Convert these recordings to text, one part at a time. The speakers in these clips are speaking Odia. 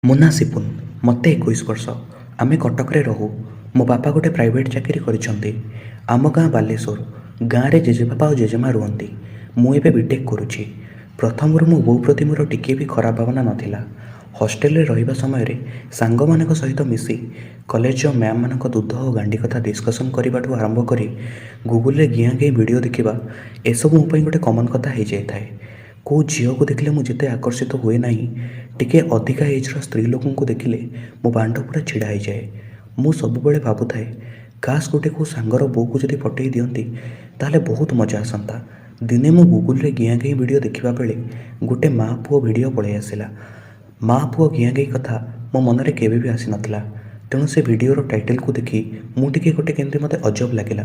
ମୋ ନାଁ ସିପୁନ। ମୋତେ 21 ବର୍ଷ। ଆମେ କଟକରେ ରହୁ। ମୋ ବାପା ଗୋଟେ ପ୍ରାଇଭେଟ୍ ଚାକିରି କରିଛନ୍ତି। ଆମ ଗାଁ ବାଲେଶ୍ୱର। ଗାଁରେ ଜେଜେବାପା ଆଉ ଜେଜେମା ରୁହନ୍ତି। ମୁଁ ଏବେ ବିଟେକ୍ କରୁଛି। ପ୍ରଥମରୁ ମୋ ବୋଉ ପ୍ରତି ମୋର ଟିକିଏ ବି ଖରାପ ଭାବନା ନଥିଲା। ହଷ୍ଟେଲରେ ରହିବା ସମୟରେ ସାଙ୍ଗମାନଙ୍କ ସହିତ ମିଶି କଲେଜର ମ୍ୟାମ୍ମାନଙ୍କ ଦୁଧ ଓ ଗାଣ୍ଡି କଥା ଡିସ୍କସନ୍ କରିବାଠୁ ଆରମ୍ଭ କରି ଗୁଗୁଲରେ ଗିଆଁ ଗେଇଁ ଭିଡ଼ିଓ ଦେଖିବା, ଏସବୁ ମୋ ପାଇଁ ଗୋଟେ କମନ୍ କଥା ହେଇଯାଇଥାଏ। କେଉଁ ଝିଅକୁ ଦେଖିଲେ ମୁଁ ଯେତେ ଆକର୍ଷିତ ହୁଏ ନାହିଁ, ଟିକିଏ ଅଧିକା ଏଜ୍ର ସ୍ତ୍ରୀ ଲୋକଙ୍କୁ ଦେଖିଲେ ମୋ ବାଣ୍ଡ ପୁରା ଛିଡ଼ା ହେଇଯାଏ। ମୁଁ ସବୁବେଳେ ଭାବୁଥାଏ, କାସ୍ ଗୋଟେ କେଉଁ ସାଙ୍ଗର ବୋଉକୁ ଯଦି ପଟେଇ ଦିଅନ୍ତି, ତାହେଲେ ବହୁତ ମଜା ଆସନ୍ତା। ଦିନେ ମୁଁ ଗୁଗୁଲରେ ଗିଆଁ ଗେଇଁ ଭିଡ଼ିଓ ଦେଖିବା ବେଳେ ଗୋଟେ ମା' ପୁଅ ଭିଡ଼ିଓ ପଳେଇ ଆସିଲା। ମା' ପୁଅ ଗିଆଁ ଗେଇଁ କଥା ମୋ ମନରେ କେବେ ବି ଆସିନଥିଲା। ତେଣୁ ସେ ଭିଡ଼ିଓର ଟାଇଟଲକୁ ଦେଖି ମୁଁ ଟିକେ ଗୋଟେ କେମିତି ମୋତେ ଅଜବ ଲାଗିଲା।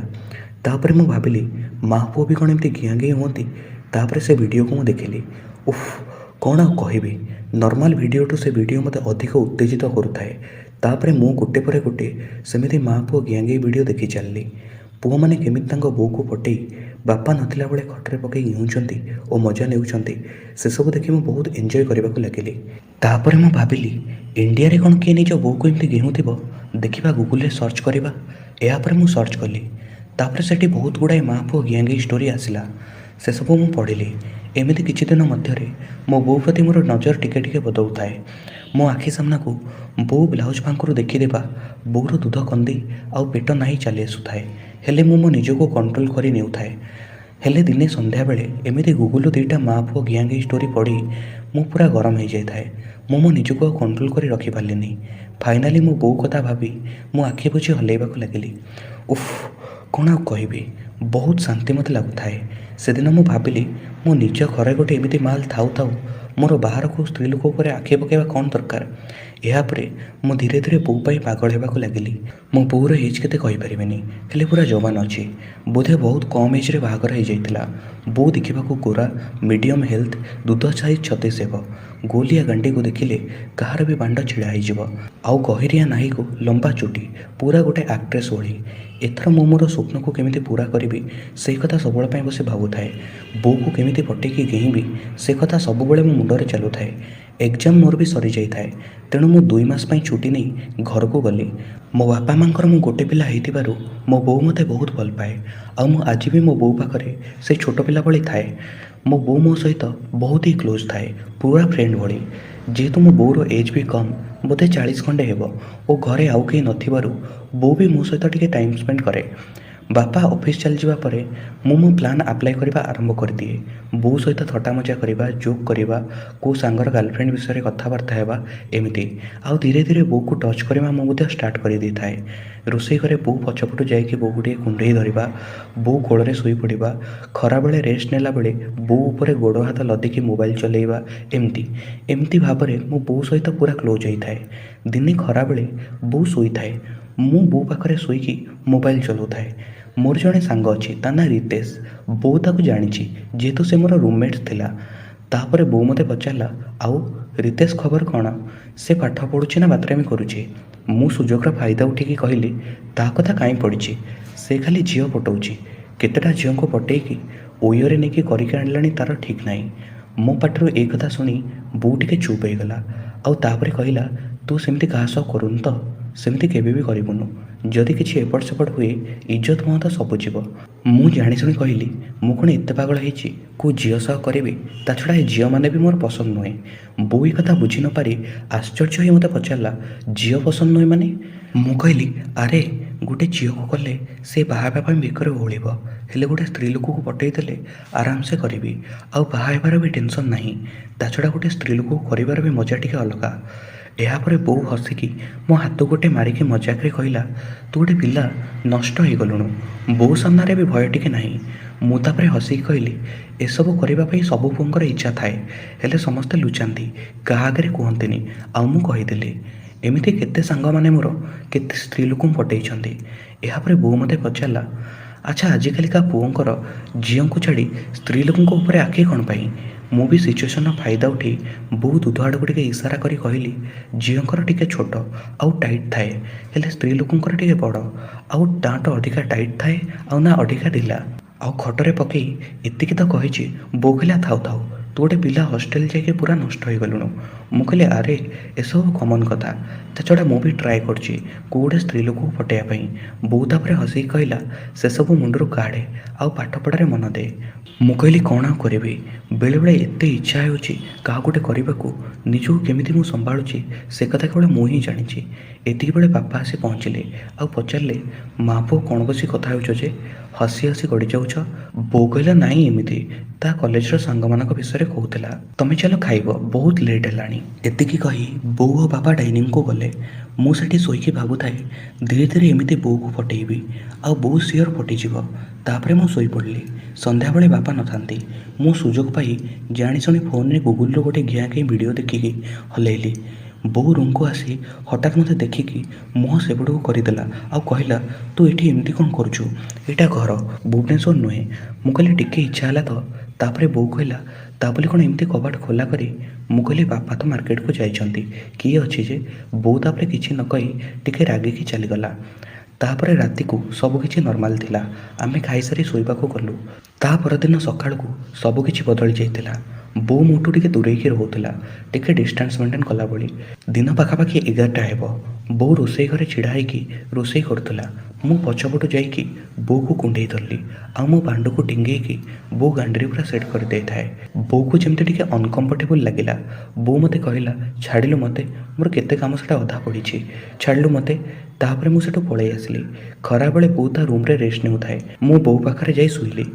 ତାପରେ ମୁଁ ଭାବିଲି, ମା' ପୁଅ ବି କ'ଣ ଏମିତି ଗିଆଁ ଗେଇଁ ହୁଅନ୍ତି? ତାପରେ ସେ ଭିଡ଼ିଓକୁ ମୁଁ ଦେଖିଲି। ଉଫ୍, କ'ଣ ଆଉ କହିବି, ନର୍ମାଲ ଭିଡ଼ିଓଠୁ ସେ ଭିଡ଼ିଓ ମୋତେ ଅଧିକ ଉତ୍ତେଜିତ କରୁଥାଏ। ତାପରେ ମୁଁ ଗୋଟେ ପରେ ଗୋଟେ ସେମିତି ମା' ପୁଅ ଗିଆଁ ଗେଇଁ ଭିଡ଼ିଓ ଦେଖି ଚାଲିଲି। ପୁଅମାନେ କେମିତି ତାଙ୍କ ବୋଉକୁ ପଟେଇ ବାପା ନଥିଲା ବେଳେ ଖଟରେ ପକେଇ ଗେହୁଁଛନ୍ତି ଓ ମଜା ନେଉଛନ୍ତି, ସେସବୁ ଦେଖି ମୁଁ ବହୁତ ଏନ୍ଜୟ କରିବାକୁ ଲାଗିଲି। ତାପରେ ମୁଁ ଭାବିଲି, ଇଣ୍ଡିଆରେ କ'ଣ କିଏ ନିଜ ବୋଉକୁ ଏମିତି ଗେହୁଁଥିବ? ଦେଖିବା, ଗୁଗୁଲରେ ସର୍ଚ୍ଚ କରିବା। ଏହାପରେ ମୁଁ ସର୍ଚ୍ଚ କଲି। ତାପରେ ସେଠି ବହୁତ ଗୁଡ଼ାଏ ମା' ପୁଅ ଗିଆଁ ଗେଇଁ ଷ୍ଟୋରି ଆସିଲା। ସେସବୁ ମୁଁ ପଢ଼ିଲି। ଏମିତି କିଛି ଦିନ ମଧ୍ୟରେ ମୋ ବୋଉ ପ୍ରତି ମୋର ନଜର ଟିକେ ଟିକେ ବଦଳୁଥାଏ। ମୋ ଆଖି ସାମ୍ନାକୁ ବୋଉ ବ୍ଲାଉଜ୍ ଫାଙ୍କରୁ ଦେଖିଦେବା ବୋଉର ଦୁଧ କନ୍ଦି ଆଉ ପେଟ ନାହିଁ ଚାଲି ଆସୁଥାଏ। ହେଲେ ମୁଁ ମୋ ନିଜକୁ କଣ୍ଟ୍ରୋଲ କରି ନେଉଥାଏ। ହେଲେ ଦିନେ ସନ୍ଧ୍ୟାବେଳେ ଏମିତି ଗୁଗୁଲରୁ ଦୁଇଟା ମା' ପୁଅ ଗିଆଁ ଗେଇଁ ଷ୍ଟୋରି ପଢ଼ି ମୁଁ ପୁରା ଗରମ ହେଇଯାଇଥାଏ। ମୁଁ ମୋ ନିଜକୁ ଆଉ କଣ୍ଟ୍ରୋଲ କରି ରଖିପାରିଲିନି। ଫାଇନାଲି ମୋ ବୋଉ କଥା ଭାବି ମୁଁ ଆଖି ବୁଜି ହଲେଇବାକୁ ଲାଗିଲି। ଉଫ୍, କ'ଣ ଆଉ କହିବି, ବହୁତ ଶାନ୍ତି ମୋତେ ଲାଗୁଥାଏ। ସେଦିନ ମୁଁ ଭାବିଲି, ମୋ ନିଜ ଘରେ ଗୋଟେ ଏମିତି ମାଲ୍ ଥାଉ ଥାଉ ମୋର ବାହାର କେଉଁ ସ୍ତ୍ରୀ ଲୋକ ଉପରେ ଆଖି ପକାଇବା କ'ଣ ଦରକାର? ଏହାପରେ ମୁଁ ଧୀରେ ଧୀରେ ବୋଉ ପାଇଁ ପାଗଳ ହେବାକୁ ଲାଗିଲି। ମୋ ବୋଉର ଏଜ୍ କେତେ କହିପାରିବିନି, ହେଲେ ପୁରା ଯବାନ ଅଛି। ବୋଧେ ବହୁତ କମ୍ ଏଜ୍ରେ ବାହାଘର ହେଇଯାଇଥିଲା। ବୋଉ ଦେଖିବାକୁ ଗୋରା, ମିଡ଼ିୟମ୍ ହେଲ୍ଥ, ଦୁଧ ସାଇଜ୍ 36 ହେବ। ଗୋଲିଆ ଗାଣ୍ଡିକୁ ଦେଖିଲେ କାହାର ବି ବାଣ୍ଡ ଛିଡ଼ା ହେଇଯିବ। ଆଉ ଗହିରିଆ ନାହିକୁ ଲମ୍ବା ଚୁଟି, ପୁରା ଗୋଟେ ଆକ୍ଟ୍ରେସ୍ ଭଳି। ଏଥର ମୁଁ ମୋର ସ୍ୱପ୍ନକୁ କେମିତି ପୂରା କରିବି, ସେଇ କଥା ସବୁବେଳେ ପାଇଁ ବସି ଭାବୁଥାଏ। ବୋଉକୁ କେମିତି ପଟେଇକି ଗେହିଁବି, ସେ କଥା ସବୁବେଳେ ମୋ ମୁଣ୍ଡରେ ଚାଲୁଥାଏ। ଏକ୍ଜାମ୍ ମୋର ବି ସରିଯାଇଥାଏ। ତେଣୁ ମୁଁ 2 ମାସ ପାଇଁ ଛୁଟି ନେଇ ଘରକୁ ଗଲି। ମୋ ବାପା ମାଆଙ୍କର ମୁଁ ଗୋଟେ ପିଲା ହେଇଥିବାରୁ ମୋ ବୋଉ ମୋତେ ବହୁତ ଭଲ ପାଏ। ଆଉ ମୁଁ ଆଜି ବି ମୋ ବୋଉ ପାଖରେ ସେ ଛୋଟ ପିଲା ଭଳି ଥାଏ। ମୋ ବୋଉ ମୋ ସହିତ ବହୁତ ହି କ୍ଲୋଜ୍ ଥାଏ, ପୁରା ଫ୍ରେଣ୍ଡ ଭଳି। ଯେହେତୁ ମୋ ବୋଉର ଏଜ୍ ବି କମ୍, ବୋଧେ 40 ଖଣ୍ଡେ ହେବ, ଓ ଘରେ ଆଉ କେହି ନଥିବାରୁ ବୋଉ ବି ମୋ ସହିତ ଟିକେ ଟାଇମ୍ ସ୍ପେଣ୍ଡ କରେ। ବାପା ଅଫିସ୍ ଚାଲିଯିବା ପରେ ମୁଁ ମୋ ପ୍ଲାନ୍ ଆପ୍ଲାଏ କରିବା ଆରମ୍ଭ କରିଦିଏ। ବୋଉ ସହିତ ଥଟ୍ଟା ମଜା କରିବା, ଜୋକ୍ କରିବା, କେଉଁ ସାଙ୍ଗର ଗାର୍ଲଫ୍ରେଣ୍ଡ ବିଷୟରେ କଥାବାର୍ତ୍ତା ହେବା, ଏମିତି। ଆଉ ଧୀରେ ଧୀରେ ବୋଉକୁ ଟଚ୍ କରିବା ମୁଁ ମଧ୍ୟ ଷ୍ଟାର୍ଟ କରିଦେଇଥାଏ। ରୋଷେଇ ଘରେ ବୋଉ ପଛପଟୁ ଯାଇକି ବୋଉକୁ ଟିକେ କୁଣ୍ଢେଇ ଧରିବା, ବୋଉ କୋଳରେ ଶୋଇପଡ଼ିବା, ଖରାବେଳେ ରେଷ୍ଟ ନେଲା ବେଳେ ବୋଉ ଉପରେ ଗୋଡ଼ ହାତ ଲଦିକି ମୋବାଇଲ ଚଲେଇବା, ଏମିତି ଏମିତି ଭାବରେ ମୁଁ ବୋଉ ସହିତ ପୁରା କ୍ଲୋଜ୍ ହେଇଥାଏ। ଦିନେ ଖରାବେଳେ ବୋଉ ଶୋଇଥାଏ। ମୁଁ ବୋଉ ପାଖରେ ଶୋଇକି ମୋବାଇଲ ଚଲାଉଥାଏ। ମୋର ଜଣେ ସାଙ୍ଗ ଅଛି, ତା ନାଁ ରିତେଶ। ବୋଉ ତାକୁ ଜାଣିଛି, ଯେହେତୁ ସେ ମୋର ରୁମମେଟ୍ ଥିଲା। ତାପରେ ବୋଉ ମୋତେ ପଚାରିଲା, "ଆଉ ରିତେଶ ଖବର କ'ଣ? ସେ ପାଠ ପଢ଼ୁଛି ନା ବାତରାମି କରୁଛି?" ମୁଁ ସୁଯୋଗର ଫାଇଦା ଉଠେଇକି କହିଲି, "ତା କଥା କାହିଁ ପଡ଼ିଛି? ସେ ଖାଲି ଝିଅ ପଟଉଛି। କେତେଟା ଝିଅଙ୍କୁ ପଟେଇକି ଓୟୋରେ ନେଇକି କରିକି ଆଣିଲାଣି ତା'ର ଠିକ୍ ନାହିଁ।" ମୋ ପାଟିରୁ ଏଇ କଥା ଶୁଣି ବୋଉ ଟିକେ ଚୁପ୍ ହେଇଗଲା। ଆଉ ତାପରେ କହିଲା, "ତୁ ସେମିତି କାହା ସହ କରୁନୁ ତ? ସେମିତି କେବେ ବି କରିବୁନୁ। ଯଦି କିଛି ଏପଟ ସେପଟ ହୁଏ, ଇଜ୍ଜତ ମହତ ସବୁ ଯିବ।" ମୁଁ ଜାଣିଶୁଣି କହିଲି, "ମୁଁ କ'ଣ ଏତେ ପାଗଳ ହେଇଛି କେଉଁ ଝିଅ ସହ କରିବି? ତା ଛଡ଼ା ଏ ଝିଅମାନେ ବି ମୋର ପସନ୍ଦ ନୁହେଁ।" ବୋଉ ଏ କଥା ବୁଝି ନପାରି ଆଶ୍ଚର୍ଯ୍ୟ ହୋଇ ମୋତେ ପଚାରିଲା, "ଝିଅ ପସନ୍ଦ ନୁହେଁ ମାନେ?" ମୁଁ କହିଲି, "ଆରେ, ଗୋଟେ ଝିଅକୁ କଲେ ସେ ବାହା ହେବା ପାଇଁ ବେକରେ ଓହଳିବ। ହେଲେ ଗୋଟେ ସ୍ତ୍ରୀ ଲୋକକୁ ପଟେଇ ଦେଲେ ଆରାମସେ କରିବି, ଆଉ ବାହା ହେବାର ବି ଟେନସନ୍ ନାହିଁ। ତା ଛଡ଼ା ଗୋଟେ ସ୍ତ୍ରୀ ଲୋକକୁ କରିବାର ବି ମଜା ଟିକେ ଅଲଗା।" ଏହାପରେ ବୋଉ ହସିକି ମୋ ହାତକୁ ଗୋଟେ ମାରିକି ମଜାକରେ କହିଲା, "ତୁ ଗୋଟେ ପିଲା ନଷ୍ଟ ହେଇଗଲୁଣୁ। ବୋଉ ସାମ୍ନାରେ ବି ଭୟ ଟିକେ ନାହିଁ।" ମୁଁ ତାପରେ ହସିକି କହିଲି, "ଏସବୁ କରିବା ପାଇଁ ସବୁ ପୁଅଙ୍କର ଇଚ୍ଛା ଥାଏ, ହେଲେ ସମସ୍ତେ ଲୁଚାନ୍ତି, କାହା ଆଗରେ କୁହନ୍ତିନି, ଆଉ ମୁଁ କହିଦେଲି। ଏମିତି କେତେ ସାଙ୍ଗମାନେ ମୋର କେତେ ସ୍ତ୍ରୀ ଲୋକଙ୍କୁ ପଟେଇଛନ୍ତି।" ଏହାପରେ ବୋଉ ମୋତେ ପଚାରିଲା, "ଆଚ୍ଛା, ଆଜିକାଲିକା ପୁଅଙ୍କର ଝିଅଙ୍କୁ ଛାଡ଼ି ସ୍ତ୍ରୀ ଲୋକଙ୍କ ଉପରେ ଆଖି କ'ଣ ପାଇଁ?" ମୁଁ ବି ସିଚୁଏସନ୍ର ଫାଇଦା ଉଠେଇ ବୋଉ ଦୁଧ ଆଡ଼କୁ ଟିକେ ଇସାରା କରି କହିଲି, "ଝିଅଙ୍କର ଟିକେ ଛୋଟ ଆଉ ଟାଇଟ୍ ଥାଏ, ହେଲେ ସ୍ତ୍ରୀ ଲୋକଙ୍କର ଟିକେ ବଡ଼ ଆଉ ତାଠୁ ଅଧିକା ଟାଇଟ୍ ଥାଏ ଆଉ ନା ଅଧିକା ଢିଲା।" ଆଉ ଖଟରେ ପକେଇ ଏତିକି ତ କହିଛି, ବୋଉ କହିଲା, "ଥାଉ ଥାଉ, ତୁ ଗୋଟେ ପିଲା ହଷ୍ଟେଲ ଯାଇକି ପୁରା ନଷ୍ଟ ହେଇଗଲୁଣୁ।" ମୁଁ କହିଲି ଆରେ ଏସବୁ କମନ୍ କଥା, ତା ଛଡ଼ା ମୁଁ ବି ଟ୍ରାଏ କରୁଛି କେଉଁ ଗୋଟେ ସ୍ତ୍ରୀ ଲୋକକୁ ପଟେଇବା ପାଇଁ। ବୋଉ ତାପରେ ହସିକି କହିଲା ସେସବୁ ମୁଣ୍ଡରୁ କାଢ଼େ ଆଉ ପାଠପଢ଼ାରେ ମନ ଦେ। ମୁଁ କହିଲି କ'ଣ ଆଉ କରିବି, ବେଳେବେଳେ ଏତେ ଇଚ୍ଛା ହେଉଛି କାହାକୁ ଗୋଟେ କରିବାକୁ, ନିଜକୁ କେମିତି ମୁଁ ସମ୍ଭାଳୁଛି ସେ କଥା କେବଳ ମୁଁ ହିଁ ଜାଣିଛି। ଏତିକିବେଳେ ବାପା ଆସି ପହଞ୍ଚିଲେ ଆଉ ପଚାରିଲେ ମା ପୁଅ କ'ଣ ବସି କଥା ହେଉଛ ଯେ ହସି ହସି ଗଡ଼ି ଯାଉଛ? ବୋଉ କହିଲା ନାଇଁ ଏମିତି ତା କଲେଜର ସାଙ୍ଗମାନଙ୍କ ବିଷୟରେ କହୁଥିଲା, ତମେ ଚାଲ ଖାଇବ, ବହୁତ ଲେଟ୍ ହେଲାଣି। ଏତିକି କହି ବୋଉ ଓ ବାପା ଡାଇନିଂକୁ ଗଲେ। ମୁଁ ସେଠି ଶୋଇକି ଭାବୁଥାଏ ଧୀରେ ଧୀରେ ଏମିତି ବୋଉକୁ ପଟେଇବି ଆଉ ବୋଉ ସିଓର ପଟିଯିବ। ତାପରେ ମୁଁ ଶୋଇପଡ଼ିଲି। ସନ୍ଧ୍ୟାବେଳେ ବାପା ନଥାନ୍ତି। ମୁଁ ସୁଯୋଗ ପାଇ ଜାଣିଶୁଣି ଫୋନ୍ରେ ଗୁଗୁଲରୁ ଗୋଟେ ଘିଆଁ ଘିଇଁ ଭିଡ଼ିଓ ଦେଖିକି ହଲେଇଲି। ବୋଉ ରୁମ୍କୁ ଆସି ହଠାତ୍ ମୋତେ ଦେଖିକି ମୁହଁ ସେପଟକୁ କରିଦେଲା ଆଉ କହିଲା ତୁ ଏଠି ଏମିତି କ'ଣ କରୁଛୁ, ଏଇଟା ଘର, ଭୁବନେଶ୍ୱର ନୁହେଁ। ମୁଁ କହିଲି ଟିକେ ଇଚ୍ଛା ହେଲା ତ। ତାପରେ ବୋଉ କହିଲା ତା ବୋଲି କ'ଣ ଏମିତି କବାଟ ଖୋଲା କରି? ମୁଁ କହିଲି ବାପା ତ ମାର୍କେଟକୁ ଯାଇଛନ୍ତି, କିଏ ଅଛି ଯେ? ବୋଉ ତାପରେ କିଛି ନ କହି ଟିକେ ରାଗିକି ଚାଲିଗଲା। ତାପରେ ରାତିକୁ ସବୁକିଛି ନର୍ମାଲ୍ ଥିଲା। ଆମେ ଖାଇସାରି ଶୋଇବାକୁ ଗଲୁ। ତା ପରଦିନ ସକାଳକୁ ସବୁକିଛି ବଦଳି ଯାଇଥିଲା। ବୋଉ ମୋଠୁ ଟିକେ ଦୂରେଇକି ରହୁଥିଲା, ଟିକେ ଡିଷ୍ଟାନ୍ସ ମେଣ୍ଟେନ୍ କଲା ଭଳି। ଦିନ ପାଖାପାଖି 11ଟା ହେବ। ବୋଉ ରୋଷେଇ ଘରେ ଛିଡ଼ା ହେଇକି ରୋଷେଇ କରୁଥିଲା। ମୁଁ ପଛପଟୁ ଯାଇକି ବୋଉକୁ କୁଣ୍ଢେଇ ଧରିଲି ଆଉ ମୋ ବାଣ୍ଡକୁ ଟିଙ୍ଗେଇକି ବୋଉ ଗାଣ୍ଡିରେ ପୁରା ସେଟ୍ କରିଦେଇଥାଏ। ବୋଉକୁ ଯେମିତି ଟିକେ ଅନକମ୍ଫର୍ଟେବୁଲ୍ ଲାଗିଲା। ବୋଉ ମୋତେ କହିଲା ଛାଡ଼ିଲୁ ମୋତେ, ମୋର କେତେ କାମ ସେଟା ଅଧା ପଡ଼ିଛି, ଛାଡ଼ିଲୁ ମୋତେ। ତାପରେ ମୁଁ ସେଠୁ ପଳେଇ ଆସିଲି। ଖରାବେଳେ ବୋଉ ତା ରୁମ୍ରେ ରେଷ୍ଟ ନେଉଥାଏ। ମୁଁ ବୋଉ ପାଖରେ ଯାଇ ଶୋଇଲି।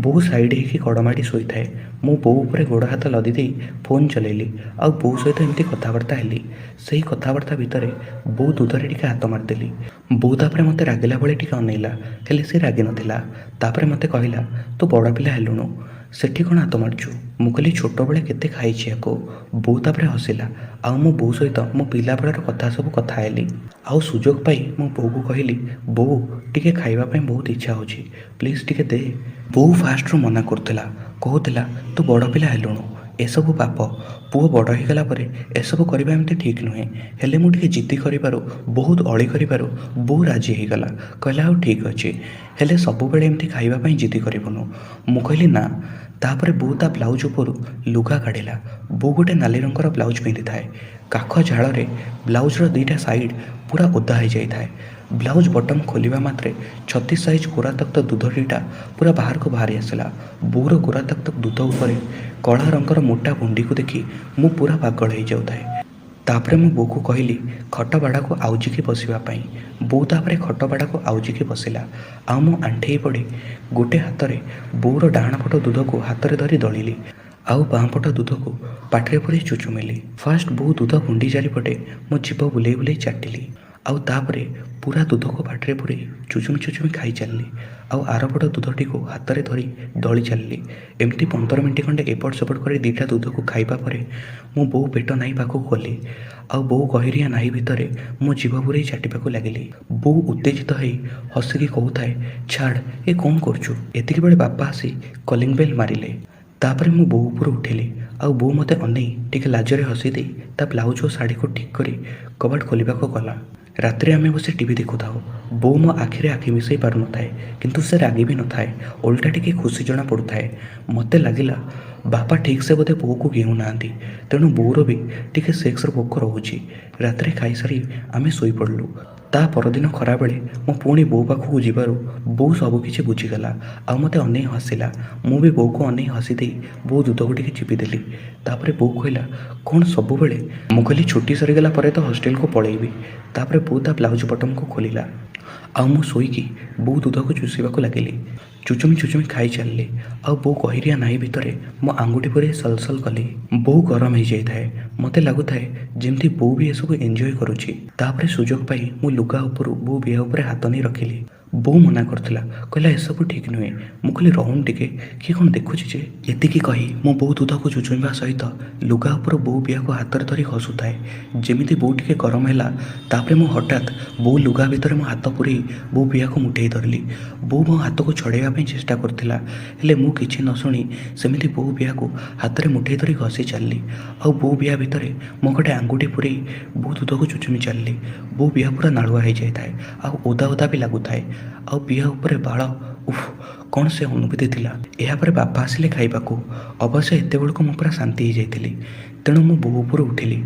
ବୋଉ ସାଇଡ଼୍ ହେଇକି କଡ଼ମାଡ଼ି ଶୋଇଥାଏ। ମୁଁ ବୋଉ ଉପରେ ଗୋଡ଼ ହାତ ଲଦି ଦେଇ ଫୋନ୍ ଚଲେଇଲି ଆଉ ବୋଉ ସହିତ ଏମିତି କଥାବାର୍ତ୍ତା ହେଲି। ସେଇ କଥାବାର୍ତ୍ତା ଭିତରେ ବୋଉ ଦୁଧରେ ଟିକେ ହାତ ମାରିଦେଲି। ବୋଉ ତାପରେ ମୋତେ ରାଗିଲା ଭଳି ଟିକେ ଅନେଇଲା, ହେଲେ ସେ ରାଗିନଥିଲା। ତାପରେ ମୋତେ କହିଲା ତୁ ବଡ଼ ପିଲା ହେଲୁଣୁ, ସେଠି କ'ଣ ହାତ ମାରୁଛୁ? ମୁଁ କହିଲି ଛୋଟବେଳେ କେତେ ଖାଇଛି ୟାକୁ। ବୋଉ ତାପରେ ହସିଲା ଆଉ ମୁଁ ବୋଉ ସହିତ ମୋ ପିଲାବେଳର କଥା ସବୁ କଥା ହେଲି। ଆଉ ସୁଯୋଗ ପାଇ ମୁଁ ବୋଉକୁ କହିଲି ବୋଉ ଟିକେ ଖାଇବା ପାଇଁ ବହୁତ ଇଚ୍ଛା ହେଉଛି, ପ୍ଲିଜ୍ ଟିକେ ଦେ। ବୋଉ ଫାଷ୍ଟରୁ ମନା କରୁଥିଲା, କହୁଥିଲା ତୁ ବଡ଼ ପିଲା ହେଲୁଣୁ, ଏସବୁ ପାପ, ପୁଅ ବଡ଼ ହେଇଗଲା ପରେ ଏସବୁ କରିବା ଏମିତି ଠିକ୍ ନୁହେଁ। ହେଲେ ମୁଁ ଟିକେ ଜିଦ୍ଦି କରିବାରୁ, ବହୁତ ଅଳି କରିବାରୁ ବୋଉ ରାଜି ହେଇଗଲା। କହିଲା ହଉ ଠିକ୍ ଅଛି, ହେଲେ ସବୁବେଳେ ଏମିତି ଖାଇବା ପାଇଁ ଜିଦ୍ଦି କରିବୁନୁ। ମୁଁ କହିଲି ନା। ତାପରେ ବୋଉ ତା ବ୍ଲାଉଜ୍ ଉପରୁ ଲୁଗା କାଢ଼ିଲା। ବୋଉ ଗୋଟେ ନାଲି ରଙ୍ଗର ବ୍ଲାଉଜ୍ ପିନ୍ଧିଥାଏ। କାଖ ଝାଳରେ ବ୍ଲାଉଜ୍ର ଦୁଇଟା ସାଇଡ଼୍ ପୁରା ଓଦା ହେଇଯାଇଥାଏ। ବ୍ଲାଉଜ୍ ବଟନ୍ ଖୋଲିବା ମାତ୍ରେ 36 ସାଇଜ୍ ଗୋରା ତକ୍ତ ଦୁଧ ଦୁଇଟା ପୁରା ବାହାରକୁ ବାହାରି ଆସିଲା। ବୋଉର ଗୋରା ତକ୍ତ ଦୁଧ ଉପରେ କଳା ରଙ୍ଗର ମୋଟା ଭୁଣ୍ଡିକୁ ଦେଖି ମୁଁ ପୁରା ପାଗଳ ହେଇଯାଉଥାଏ। ତାପରେ ମୁଁ ବୋଉକୁ କହିଲି ଖଟ ବାଡ଼ାକୁ ଆଉଜିକି ବସିବା ପାଇଁ। ବୋଉ ତାପରେ ଖଟ ବାଡ଼ାକୁ ଆଉଜିକି ବସିଲା ଆଉ ମୁଁ ଆଣ୍ଠେଇ ପଡ଼ି ଗୋଟେ ହାତରେ ବୋଉର ଡାହାଣ ପଟ ଦୁଧକୁ ହାତରେ ଧରି ଦଳିଲି ଆଉ ବାଁ ପଟ ଦୁଧକୁ ପାଟିରେ ପୂରେଇ ଚୁଚୁମିଲି। ଫାଷ୍ଟ ବୋଉ ଦୁଧ ଗୁଣ୍ଡି ଚାରିପଟେ ମୋ ଜିଭ ବୁଲେଇ ବୁଲେଇ ଚାଟିଲି ଆଉ ତାପରେ ପୁରା ଦୁଧକୁ ପାଟିରେ ପୂରେଇ ଚୁଚୁମି ଚୁଚୁମି ଖାଇ ଚାଲିଲି ଆଉ ଆରପଟ ଦୁଧଟିକୁ ହାତରେ ଧରି ଦଳି ଚାଲିଲି। ଏମିତି 15 ମିନିଟ୍ ଖଣ୍ଡେ ଏପଟ ସେପଟ କରି ଦୁଇଟା ଦୁଧକୁ ଖାଇବା ପରେ ମୁଁ ବୋଉ ପେଟ ନାହି ପାଖକୁ ଗଲି ଆଉ ବୋଉ ଗହିରିଆ ନାହି ଭିତରେ ମୋ ଜିଭ ପୂରେଇ ଚାଟିବାକୁ ଲାଗିଲି। ବୋଉ ଉତ୍ତେଜିତ ହେଇ ହସିକି କହୁଥାଏ ଛାଡ଼, ଏ କ'ଣ କରୁଛୁ? ଏତିକିବେଳେ ବାପା ଆସି କଲିଂ ବେଲ୍ ମାରିଲେ। ତାପରେ ମୁଁ ବୋଉ ଉପରୁ ଉଠିଲି ଆଉ ବୋଉ ମୋତେ ଅନେଇ ଟିକେ ଲାଜରେ ହସି ଦେଇ ତା ବ୍ଲାଉଜ୍ ଓ ଶାଢ଼ୀକୁ ଠିକ୍ କରି କବାଟ ଖୋଲିବାକୁ ଗଲା। ରାତିରେ ଆମେ ବସି ଟିଭି ଦେଖୁଥାଉ। ବୋଉ ମୋ ଆଖିରେ ଆଖି ମିଶାଇ ପାରୁନଥାଏ, କିନ୍ତୁ ସେ ରାଗି ବି ନଥାଏ, ଓଲଟା ଟିକେ ଖୁସି ଜଣା ପଡ଼ୁଥାଏ। ମୋତେ ଲାଗିଲା ବାପା ଠିକ୍ସେ ବୋଧେ ବୋଉକୁ ଗେହୁନାହାନ୍ତି, ତେଣୁ ବୋଉର ବି ଟିକେ ସେକ୍ସର ଭୋକ ରହୁଛି। ରାତିରେ ଖାଇସାରି ଆମେ ଶୋଇପଡ଼ିଲୁ। ତା ପରଦିନ ଖରାବେଳେ ମୁଁ ପୁଣି ବୋଉ ପାଖକୁ ଯିବାରୁ ବୋଉ ସବୁକିଛି ବୁଝିଗଲା ଆଉ ମୋତେ ଅନେଇ ହସିଲା। ମୁଁ ବି ବୋଉକୁ ଅନେଇ ହସିଦେଇ ବୋଉ ଦୁଧକୁ ଟିକେ ଚିପିଦେଲି। ତାପରେ ବୋଉ କହିଲା କ'ଣ ସବୁବେଳେ? ମୁଁ କହିଲି ଛୁଟି ସରିଗଲା ପରେ ତ ହଷ୍ଟେଲକୁ ପଳେଇବି। ତାପରେ ବୋଉ ତା ବ୍ଲାଉଜ୍ ବଟନ୍କୁ ଖୋଲିଲା ଆଉ ମୁଁ ଶୋଇକି ବୋଉ ଦୁଧକୁ ଚୁଷିବାକୁ ଲାଗିଲି। ଚୁଚୁମି ଚୁଚୁମି ଖାଇ ଚାଲିଲି ଆଉ ବୋଉ ଗହିରିଆ ନାହି ଭିତରେ ମୋ ଆଙ୍ଗୁଠି ପୂରେଇ ସଲସଲ କଲି। ବୋଉ ଗରମ ହେଇଯାଇଥାଏ। ମୋତେ ଲାଗୁଥାଏ ଯେମିତି ବୋଉ ବି ଏସବୁ ଏନ୍ଜୟ କରୁଛି। ତାପରେ ସୁଯୋଗ ପାଇ ମୁଁ ଲୁଗା ଉପରୁ ବୋଉ ବିଆ ଉପରେ ହାତ ନେଇ ରଖିଲି। ବୋଉ ମନା କରୁଥିଲା, କହିଲା ଏସବୁ ଠିକ୍ ନୁହେଁ। ମୁଁ କହିଲି ରହୁନ ଟିକେ, କିଏ କ'ଣ ଦେଖୁଛି ଯେ? ଏତିକି କହି ମୁଁ ବୋଉ ଦୁଧକୁ ଚୁଚୁମିବା ସହିତ ଲୁଗା ଉପରୁ ବୋଉ ବିଆକୁ ହାତରେ ଧରି ଘଷୁଥାଏ। ଯେମିତି ବୋଉ ଟିକେ ଗରମ ହେଲା, ତାପରେ ମୁଁ ହଠାତ୍ ବୋଉ ଲୁଗା ଭିତରେ ମୋ ହାତ ପୂରେଇ ବୋଉ ବିଆକୁ ମୁଠେଇ ଧରିଲି। ବୋଉ ମୋ ହାତକୁ ଛଡ଼େଇବା ପାଇଁ ଚେଷ୍ଟା କରୁଥିଲା, ହେଲେ ମୁଁ କିଛି ନ ଶୁଣି ସେମିତି ବୋଉ ବିଆକୁ ହାତରେ ମୁଠେଇ ଧରି ଘଷି ଚାଲିଲି ଆଉ ବୋଉ ବିଆ ଭିତରେ ମୋ ଗୋଟେ ଆଙ୍ଗୁଠି ପୂରେଇ ବୋଉ ଦୁଧକୁ ଚୁଚୁମି ଚାଲିଲି। ବୋଉ ବିଆ ପୁରା ନାଳୁଆ ହେଇଯାଇଥାଏ ଆଉ ଓଦା ଓଦା ବି ଲାଗୁଥାଏ ଆଉ ବିଆ ଉପରେ ବାଳ, ଉଫ୍ କ'ଣ ସେ ଅନୁଭୂତି ଥିଲା। ଏହାପରେ ବାପା ଆସିଲେ ଖାଇବାକୁ। ଅବଶ୍ୟ ଏତେବେଳକୁ ମୁଁ ପୁରା ଶାନ୍ତି ହେଇଯାଇଥିଲି। ତେଣୁ ମୁଁ ବୋଉ ଉପରୁ ଉଠିଲି।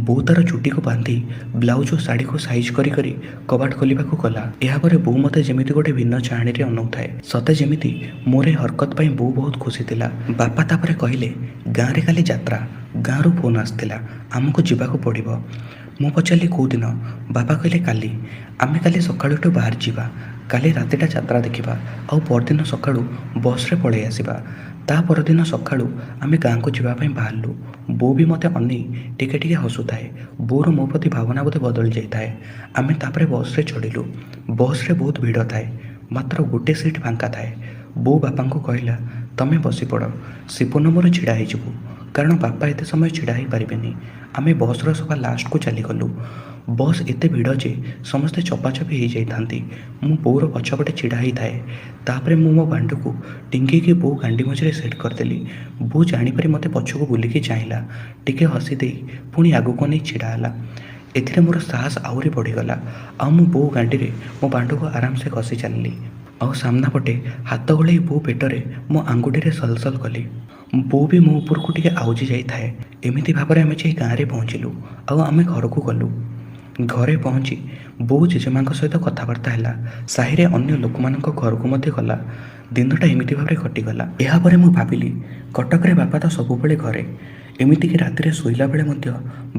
ବୋଉ ତା'ର ଚୁଟିକୁ ବାନ୍ଧି ବ୍ଲାଉଜ୍ ଓ ଶାଢ଼ୀକୁ ସାଇଜ୍ କରି କରି କବାଟ ଖୋଲିବାକୁ ଗଲା। ଏହାପରେ ବୋଉ ମୋତେ ଯେମିତି ଗୋଟେ ଭିନ୍ନ ଚାହାଣୀରେ ଅନଉଥାଏ। ସତେ ଯେମିତି ମୋର ଏ ହରକତ ପାଇଁ ବୋଉ ବହୁତ ଖୁସି ଥିଲା। ବାପା ତାପରେ କହିଲେ, ଗାଁରେ କାଲି ଯାତ୍ରା, ଗାଁରୁ ଫୋନ୍ ଆସିଥିଲା, ଆମକୁ ଯିବାକୁ ପଡ଼ିବ। ମୁଁ ପଚାରିଲି, କେଉଁଦିନ? ବାପା କହିଲେ, କାଲି। ଆମେ କାଲି ସକାଳୁ ଏଠୁ ବାହାରି ଯିବା। କାଲି ରାତିଟା ଯାତ୍ରା ଦେଖିବା ଆଉ ପରଦିନ ସକାଳୁ ବସ୍ରେ ପଳେଇ ଆସିବା। ତା ପରଦିନ ସକାଳୁ ଆମେ ଗାଁକୁ ଯିବା ପାଇଁ ବାହାରିଲୁ। ବୋଉ ବି ମୋତେ ଅନେଇ ଟିକେ ଟିକେ ହସୁଥାଏ। ବୋଉର ମୋ ପ୍ରତି ଭାବନା ବୋଧେ ବଦଳି ଯାଇଥାଏ। ଆମେ ତାପରେ ବସ୍ରେ ଚଢ଼ିଲୁ। ବସ୍ରେ ବହୁତ ଭିଡ଼ ଥାଏ, ମାତ୍ର ଗୋଟେ ସିଟ୍ ଫାଙ୍କା ଥାଏ। ବୋଉ ବାପାଙ୍କୁ କହିଲା, ତମେ ବସିପଡ଼, ସିପୁନ ମୋର ଛିଡ଼ା ହେଇଯିବୁ, କାରଣ ବାପା ଏତେ ସମୟ ଛିଡ଼ା ହେଇପାରିବେନି। ଆମେ ବସ୍ର ସବା ଲାଷ୍ଟକୁ ଚାଲିଗଲୁ। ବସ୍ ଏତେ ଭିଡ଼ ଯେ ସମସ୍ତେ ଚପାଚପି ହେଇଯାଇଥାନ୍ତି। ମୁଁ ବୋଉର ପଛପଟେ ଛିଡ଼ା ହେଇଥାଏ। ତାପରେ ମୁଁ ମୋ ବାଣ୍ଡକୁ ଟିଙ୍ଗିକି ବୋଉ ଗାଣ୍ଡି ମଝିରେ ସେଟ୍ କରିଦେଲି। ବୋଉ ଜାଣିପାରି ମୋତେ ପଛକୁ ବୁଲିକି ଚାହିଁଲା। ଟିକେ ହସିଦେଇ ପୁଣି ଆଗକୁ ଅନେଇ ଛିଡ଼ା ହେଲା। ଏଥିରେ ମୋର ସାହସ ଆହୁରି ବଢ଼ିଗଲା ଆଉ ମୁଁ ବୋଉ ଗାଣ୍ଡିରେ ମୋ ବାଣ୍ଡକୁ ଆରାମସେ ଘଷି ଚାଲିଲି। ଆଉ ସାମ୍ନା ପଟେ ହାତ ଗୋଳେଇ ବୋଉ ପେଟରେ ମୋ ଆଙ୍ଗୁଠିରେ ସଲସଲ କଲି। ବୋଉ ବି ମୋ ଉପରକୁ ଟିକେ ଆଉଜି ଯାଇଥାଏ। ଏମିତି ଭାବରେ ଆମେ ଯାଇ ଗାଁରେ ପହଞ୍ଚିଲୁ ଆଉ ଆମେ ଘରକୁ ଗଲୁ। ଘରେ ପହଞ୍ଚି ବୋଉ ଜେଜେମାଙ୍କ ସହିତ କଥାବାର୍ତ୍ତା ହେଲା। ସାହିରେ ଅନ୍ୟ ଲୋକମାନଙ୍କ ଘରକୁ ମଧ୍ୟ ଗଲା। ଦିନଟା ଏମିତି ଭାବରେ କଟିଗଲା। ଏହାପରେ ମୁଁ ଭାବିଲି, କଟକରେ ବାପା ତ ସବୁବେଳେ ଘରେ, ଏମିତିକି ରାତିରେ ଶୋଇଲା ବେଳେ ମଧ୍ୟ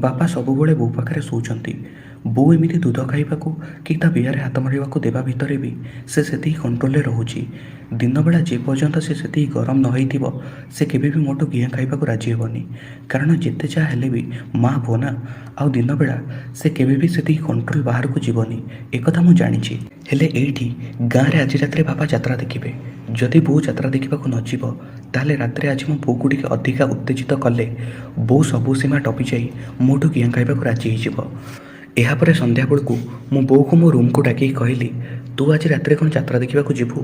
ବାପା ସବୁବେଳେ ବୋଉ ପାଖରେ ଶୋଉଛନ୍ତି। ବୋଉ ଏମିତି ଦୁଧ ଖାଇବାକୁ କି ତା ବିଆରେ ହାତ ମାରିବାକୁ ଦେବା ଭିତରେ ବି ସେ ସେତିକି କଣ୍ଟ୍ରୋଲରେ ରହୁଛି। ଦିନବେଳା ଯେ ପର୍ଯ୍ୟନ୍ତ ସେ ସେତିକି ଗରମ ନ ହେଇଥିବ, ସେ କେବେ ବି ମୋଠୁ ଘିଅ ଖାଇବାକୁ ରାଜି ହେବନି। କାରଣ ଯେତେ ଯାହା ହେଲେ ବି ମା ପୁଅ ନା। ଆଉ ଦିନବେଳା ସେ କେବେ ବି ସେତିକି କଣ୍ଟ୍ରୋଲ ବାହାରକୁ ଯିବନି, ଏକଥା ମୁଁ ଜାଣିଛି। ହେଲେ ଏଇଠି ଗାଁରେ ଆଜି ରାତିରେ ବାପା ଯାତ୍ରା ଦେଖିବେ। ଯଦି ବୋଉ ଯାତ୍ରା ଦେଖିବାକୁ ନ ଯିବ, ତାହେଲେ ରାତିରେ ଆଜି ମୋ ବୋଉକୁ ଟିକେ ଅଧିକା ଉତ୍ତେଜିତ କଲେ ବୋଉ ସବୁ ସୀମା ଟପିଯାଇ ମୋଠୁ ଘିଅ ଖାଇବାକୁ ରାଜି ହେଇଯିବ। ଏହାପରେ ସନ୍ଧ୍ୟାବେଳକୁ ମୁଁ ବୋଉକୁ ମୋ ରୁମ୍କୁ ଡାକିକି କହିଲି, ତୁ ଆଜି ରାତିରେ କ'ଣ ଯାତ୍ରା ଦେଖିବାକୁ ଯିବୁ?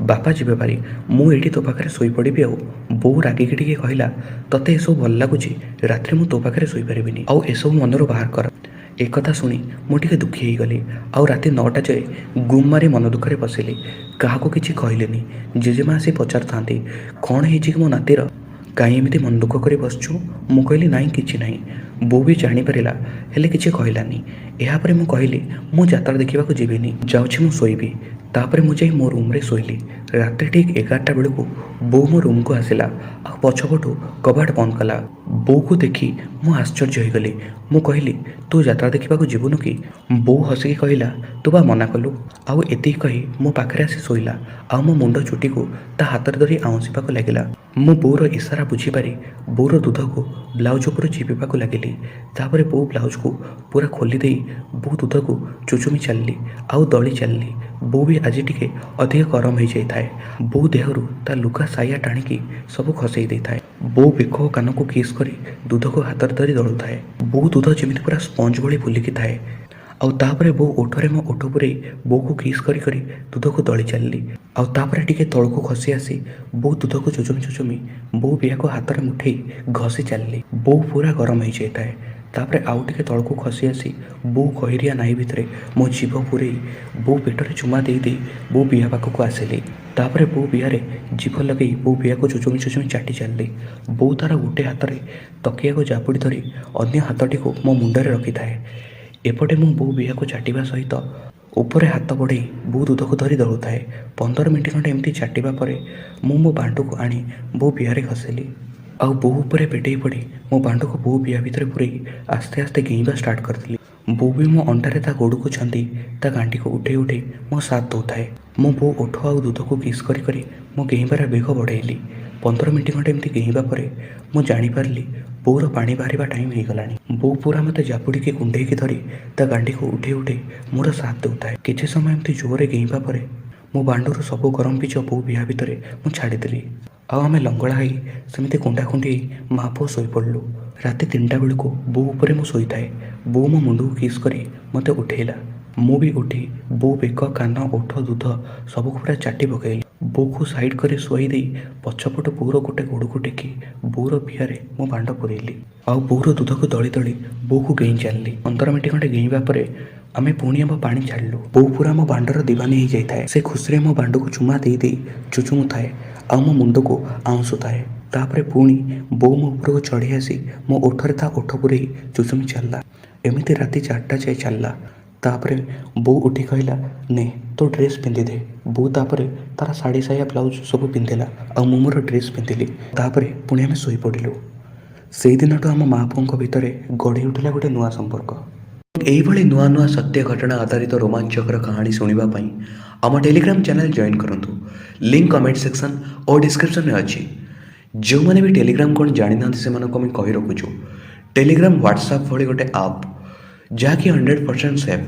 ବାପା ଯିବେ ଭାରି, ମୁଁ ଏଇଠି ତୋ ପାଖରେ ଶୋଇପଡ଼ିବି। ଆଉ ବୋଉ ରାଗିକି ଟିକେ କହିଲା, ତତେ ଏସବୁ ଭଲ ଲାଗୁଛି? ରାତିରେ ମୁଁ ତୋ ପାଖରେ ଶୋଇପାରିବିନି, ଆଉ ଏସବୁ ମନରୁ ବାହାର କର। ଏକଥା ଶୁଣି ମୁଁ ଟିକେ ଦୁଃଖୀ ହେଇଗଲି ଆଉ ରାତି 9ଟା ଯାଏ ଗୁମ୍ ମାରି ମନ ଦୁଃଖରେ ବସିଲି। କାହାକୁ କିଛି କହିଲିନି। ଜେଜେମା ଆସି ପଚାରୁଥାନ୍ତି, କ'ଣ ହେଇଛି କି ମୋ ନାତିର, କାହିଁ ଏମିତି ମନ ଦୁଃଖ କରି ବସିଛୁ? ମୁଁ କହିଲି, ନାଇଁ, କିଛି ନାହିଁ। ବୋଉ ବି ଜାଣିପାରିଲା, ହେଲେ କିଛି କହିଲାନି। ଏହାପରେ ମୁଁ କହିଲି, ମୁଁ ଯାତ୍ରା ଦେଖିବାକୁ ଯିବିନି, ଯାଉଛି ମୁଁ ଶୋଇବି। ତାପରେ ମୁଁ ଯାଇ ମୋ ରୁମ୍ରେ ଶୋଇଲି। ରାତି ଠିକ୍ 11ଟା ବେଳକୁ ବୋଉ ମୋ ରୁମ୍କୁ ଆସିଲା ଆଉ ପଛପଟୁ କବାଟ ବନ୍ଦ କଲା। ବୋଉକୁ ଦେଖି ମୁଁ ଆଶ୍ଚର୍ଯ୍ୟ ହେଇଗଲି। ମୁଁ କହିଲି, ତୁ ଯାତ୍ରା ଦେଖିବାକୁ ଯିବୁନୁ କି? ବୋଉ ହସିକି କହିଲା, ତୁ ବା ମନା କଲୁ। ଆଉ ଏତିକି କହି ମୋ ପାଖରେ ଆସି ଶୋଇଲା ଆଉ ମୋ ମୁଣ୍ଡ ଚୁଟିକୁ ତା ହାତରେ ଧରି ଆଉଁସିବାକୁ ଲାଗିଲା। ମୁଁ ବୋଉର ଇସାରା ବୁଝିପାରି ବୋଉର ଦୁଧକୁ ବ୍ଲାଉଜ୍ ଉପରୁ ଚିପିବାକୁ ଲାଗିଲି। ତାପରେ ବୋଉ ବ୍ଲାଉଜ୍କୁ ପୁରା ଖୋଲି ଦେଇ ବୋଉ ଦୁଧକୁ ଚୁଚୁମି ଚାଲିଲି ଆଉ ଦଳି ଚାଲିଲି। ବୋଉ ବି ଆଜି ଟିକେ ଅଧିକ ଗରମ ହେଇଯାଇଥାଏ। ବୋଉ ଦେହରୁ ତା ଲୁଗା ସାୟା ଟାଣିକି ସବୁ ଖସେଇ ଦେଇଥାଏ। ବୋଉ ବେକ ଓ କାନକୁ କିସ୍ କରି ଦୁଧକୁ ହାତରେ ଧରି ଦଳୁଥାଏ। ବୋଉ ଦୁଧ ଯେମିତି ପୁରା ସ୍ପଞ୍ଜ ଭଳି ଫୁଲିକି ଥାଏ। ଆଉ ତାପରେ ବୋଉ ଓଠରେ ମୋ ଓଠ ପୂରେଇ ବୋଉକୁ କିସ୍ କରି କରି ଦୁଧକୁ ଦଳି ଚାଲିଲି। ଆଉ ତାପରେ ଟିକେ ତଳକୁ ଖସି ଆସି ବୋଉ ଦୁଧକୁ ଚୁଚୁମି ଚୁଚୁମି ବୋଉ ବିଆକୁ ହାତରେ ମୁଠେଇ ଘଷି ଚାଲିଲି। ବୋଉ ପୁରା ଗରମ ହେଇଯାଇଥାଏ। ତାପରେ ଆଉ ଟିକେ ତଳକୁ ଖସି ଆସି ବୋଉ ଗହିରିଆ ନାହି ଭିତରେ ମୋ ଜିଭ ପୂରେଇ ବୋଉ ପେଟରେ ଚୁମା ଦେଇ ଦେଇ ବୋଉ ବିଆ ପାଖକୁ ଆସିଲି। ତାପରେ ବୋଉ ବିଆରେ ଜିଭ ଲଗେଇ ବୋଉ ବିଆକୁ ଚୁଚୁମି ଚୁଚୁମି ଚାଟି ଚାଲିଲି। ବୋଉ ତା'ର ଗୋଟେ ହାତରେ ତକିଆକୁ ଜାବୁଡ଼ି ଧରି ଅନ୍ୟ ହାତଟିକୁ ମୋ ମୁଣ୍ଡରେ ରଖିଥାଏ। ଏପଟେ ମୁଁ ବୋଉ ବିଆକୁ ଚାଟିବା ସହିତ ଉପରେ ହାତ ବଢ଼େଇ ବୋଉ ଦୁଧକୁ ଧରି ଦଳୁଥାଏ। 15 ମିନିଟ୍ ଖଣ୍ଡେ ଏମିତି ଚାଟିବା ପରେ ମୁଁ ମୋ ବାଣ୍ଡକୁ ଆଣି ବୋଉ ବିଆରେ ଘଷିଲି। ଆଉ ବୋଉ ଉପରେ ପେଟେଇ ପଡ଼ି ମୋ ବାଣ୍ଡକୁ ବୋଉ ବିଆ ଭିତରେ ପୂରେଇ ଆସ୍ତେ ଆସ୍ତେ ଗେଇଁବା ଷ୍ଟାର୍ଟ କରିଦେଲି। ବୋଉ ବି ମୋ ଅଣ୍ଟାରେ ତା ଗୋଡ଼କୁ ଛନ୍ଦି ତା ଗାଣ୍ଡିକୁ ଉଠେଇ ଉଠେଇ ମୋ ସାଥ ଦେଉଥାଏ। ମୁଁ ବୋଉ ଓଠ ଆଉ ଦୁଧକୁ କିସ୍ କରି କରି ମୋ ଗେଇଁବାର ବେଗ ବଢ଼େଇଲି। 15 ମିନିଟ୍ ଖଣ୍ଡେ ଏମିତି ଗେଇଁବା ପରେ ମୁଁ ଜାଣିପାରିଲି ବୋଉର ପାଣି ବାହାରିବା ଟାଇମ୍ ହେଇଗଲାଣି। ବୋଉ ପୁରା ମୋତେ ଜାବୁଡ଼ିକି କୁଣ୍ଢେଇକି ଧରି ତା ଗାଣ୍ଡିକୁ ଉଠେଇ ଉଠେଇ ମୋର ସାଥ ଦେଉଥାଏ। କିଛି ସମୟ ଏମିତି ଜୋରରେ ଗେଇଁବା ପରେ ମୋ ବାଣ୍ଡରୁ ସବୁ ଗରମ ବୀଜ ବୋଉ ବିଆ ଭିତରେ ମୁଁ ଛାଡ଼ିଦେଲି। ଆଉ ଆମେ ଲଙ୍ଗଳା ହେଇ ସେମିତି କୁଣ୍ଢାକୁଣ୍ଢି ହେଇ ମା ପୁଅ ଶୋଇପଡ଼ିଲୁ। ରାତି 3ଟା ବେଳକୁ ବୋଉ ଉପରେ ମୁଁ ଶୋଇଥାଏ। ବୋଉ ମୋ ମୁଣ୍ଡକୁ କିସ୍ କରି ମୋତେ ଉଠେଇଲା। ମୁଁ ବି ଉଠି ବୋଉ ବେକ, କାନ, ଓଠ, ଦୁଧ ସବୁକୁ ପୁରା ଚାଟି ପକେଇଲି। ବୋଉକୁ ସାଇଡ଼୍ କରି ଶୁଆଇ ଦେଇ ପଛପଟୁ ବୋଉର ଗୋଟେ ଗୋଡ଼କୁ ଟେକି ବୋଉର ବିଆରେ ମୋ ବାଣ୍ଡ ପୂରେଇଲି। ଆଉ ବୋଉର ଦୁଧକୁ ଦଳି ଦଳି ବୋଉକୁ ଗେଇଁ ଚାଲିଲି। 15 ମିନିଟ୍ ଖଣ୍ଡେ ଗେଇଁବା ପରେ ଆମେ ପୁଣି ଆମ ପାଣି ଛାଡ଼ିଲୁ। ବୋଉ ପୁରା ମୋ ବାଣ୍ଡର ଦିବାନୀ ହେଇଯାଇଥାଏ। ସେ ଖୁସିରେ ମୋ ବାଣ୍ଡକୁ ଚୁମା ଦେଇ ଦେଇ ଚୁଚୁମୁଥାଏ ଆଉ ମୋ ମୁଣ୍ଡକୁ ଆଉଁସୁଥାଏ। ତାପରେ ପୁଣି ବୋଉ ମୋ ଉପରକୁ ଚଢ଼ି ଆସି ମୋ ଓଠରେ ତା ଓଠ ପୂରେଇ ଚୁଚୁମି ଚାଲିଲା। ଏମିତି ରାତି 4ଟା ଯାଏ ଚାଲିଲା। ତାପରେ ବୋଉ ଉଠି କହିଲା, ନେ ତୋ ଡ୍ରେସ୍ ପିନ୍ଧିଦେ। ବୋଉ ତାପରେ ତାର ଶାଢ଼ୀ, ସାୟା, ବ୍ଲାଉଜ୍ ସବୁ ପିନ୍ଧିଲା ଆଉ ମୁଁ ମୋର ଡ୍ରେସ୍ ପିନ୍ଧିଲି। ତାପରେ ପୁଣି ଆମେ ଶୋଇପଡ଼ିଲୁ। ସେଇଦିନଠୁ ଆମ ମା ପୁଅଙ୍କ ଭିତରେ ଗଢ଼ି ଉଠିଲା ଗୋଟେ ନୂଆ ସମ୍ପର୍କ। ଏଇଭଳି ନୂଆ ନୂଆ ସତ୍ୟ ଘଟଣା ଆଧାରିତ ରୋମାଞ୍ଚକର କାହାଣୀ ଶୁଣିବା ପାଇଁ ଆମ ଟେଲିଗ୍ରାମ ଚ୍ୟାନେଲ୍ ଜଏନ୍ କରନ୍ତୁ। ଲିଙ୍କ୍ କମେଣ୍ଟ ସେକ୍ସନ୍ ଓ ଡିସ୍କ୍ରିପ୍ସନ୍ରେ ଅଛି। ଯେଉଁମାନେ ବି ଟେଲିଗ୍ରାମ କ'ଣ ଜାଣିନାହାନ୍ତି, ସେମାନଙ୍କୁ ଆମେ କହି ରଖୁଛୁ, ଟେଲିଗ୍ରାମ ହ୍ୱାଟ୍ସଆପ୍ ଭଳି ଗୋଟେ ଆପ୍, ଯାହାକି 100% ସେଫ୍।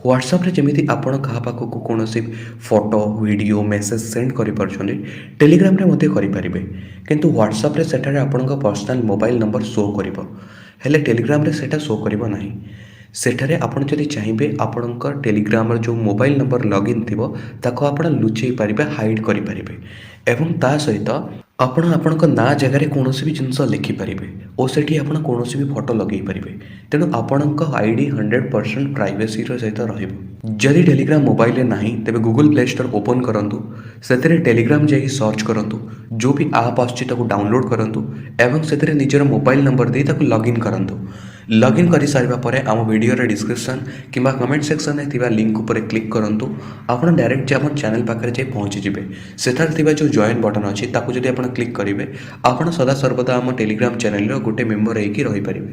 ହ୍ୱାଟ୍ସଆପ୍ରେ ଯେମିତି ଆପଣ କାହା ପାଖକୁ କୌଣସି ଫଟୋ, ଭିଡ଼ିଓ, ମେସେଜ୍ ସେଣ୍ଡ କରିପାରୁଛନ୍ତି, ଟେଲିଗ୍ରାମରେ ମଧ୍ୟ କରିପାରିବେ। କିନ୍ତୁ ହ୍ୱାଟ୍ସଆପ୍ରେ ସେଠାରେ ଆପଣଙ୍କ ପର୍ସନାଲ୍ ମୋବାଇଲ୍ ନମ୍ବର ଶୋ କରିବ, ହେଲେ ଟେଲିଗ୍ରାମରେ ସେଇଟା ଶୋ କରିବ ନାହିଁ। ସେଠାରେ ଆପଣ ଯଦି ଚାହିଁବେ, ଆପଣଙ୍କ ଟେଲିଗ୍ରାମର ଯେଉଁ ମୋବାଇଲ୍ ନମ୍ବର ଲଗ୍ଇନ୍ ଥିବ, ତାକୁ ଆପଣ ଲୁଚେଇ ପାରିବେ, ହାଇଡ଼୍ କରିପାରିବେ ଏବଂ ତା ସହିତ ଆପଣ ଆପଣଙ୍କ ନାଁ ଜାଗାରେ କୌଣସି ବି ଜିନିଷ ଲେଖିପାରିବେ ଓ ସେଠି ଆପଣ କୌଣସି ବି ଫଟୋ ଲଗେଇ ପାରିବେ। ତେଣୁ ଆପଣଙ୍କ ଆଇଡ଼ି 100% ପ୍ରାଇଭେସିର ସହିତ ରହିବ। ଯଦି ଟେଲିଗ୍ରାମ ମୋବାଇଲରେ ନାହିଁ, ତେବେ ଗୁଗୁଲ୍ ପ୍ଲେ ଷ୍ଟୋର୍ ଓପନ୍ କରନ୍ତୁ। ସେଥିରେ ଟେଲିଗ୍ରାମ ଯାଇକି ସର୍ଚ୍ଚ କରନ୍ତୁ। ଯେଉଁ ବି ଆପ୍ ଆସୁଛି, ତାକୁ ଡାଉନଲୋଡ଼୍ କରନ୍ତୁ ଏବଂ ସେଥିରେ ନିଜର ମୋବାଇଲ୍ ନମ୍ବର ଦେଇ ତାକୁ ଲଗ୍ଇନ୍ କରନ୍ତୁ। ଲଗ୍ଇନ୍ କରିସାରିବା ପରେ ଆମ ଭିଡ଼ିଓର ଡିସ୍କ୍ରିପ୍ସନ୍ କିମ୍ବା କମେଣ୍ଟ ସେକ୍ସନରେ ଥିବା ଲିଙ୍କ୍ ଉପରେ କ୍ଲିକ୍ କରନ୍ତୁ। ଆପଣ ଡାଇରେକ୍ଟ ଆମ ଚ୍ୟାନେଲ୍ ପାଖରେ ଯାଇ ପହଞ୍ଚିଯିବେ। ସେଠାରେ ଥିବା ଯେଉଁ ଜଏନ୍ ବଟନ୍ ଅଛି, ତାକୁ ଯଦି ଆପଣ କ୍ଲିକ୍ କରିବେ, ଆପଣ ସଦାସର୍ବଦା ଆମ ଟେଲିଗ୍ରାମ ଚ୍ୟାନେଲର ଗୋଟେ ମେମ୍ବର ହେଇକି ରହିପାରିବେ।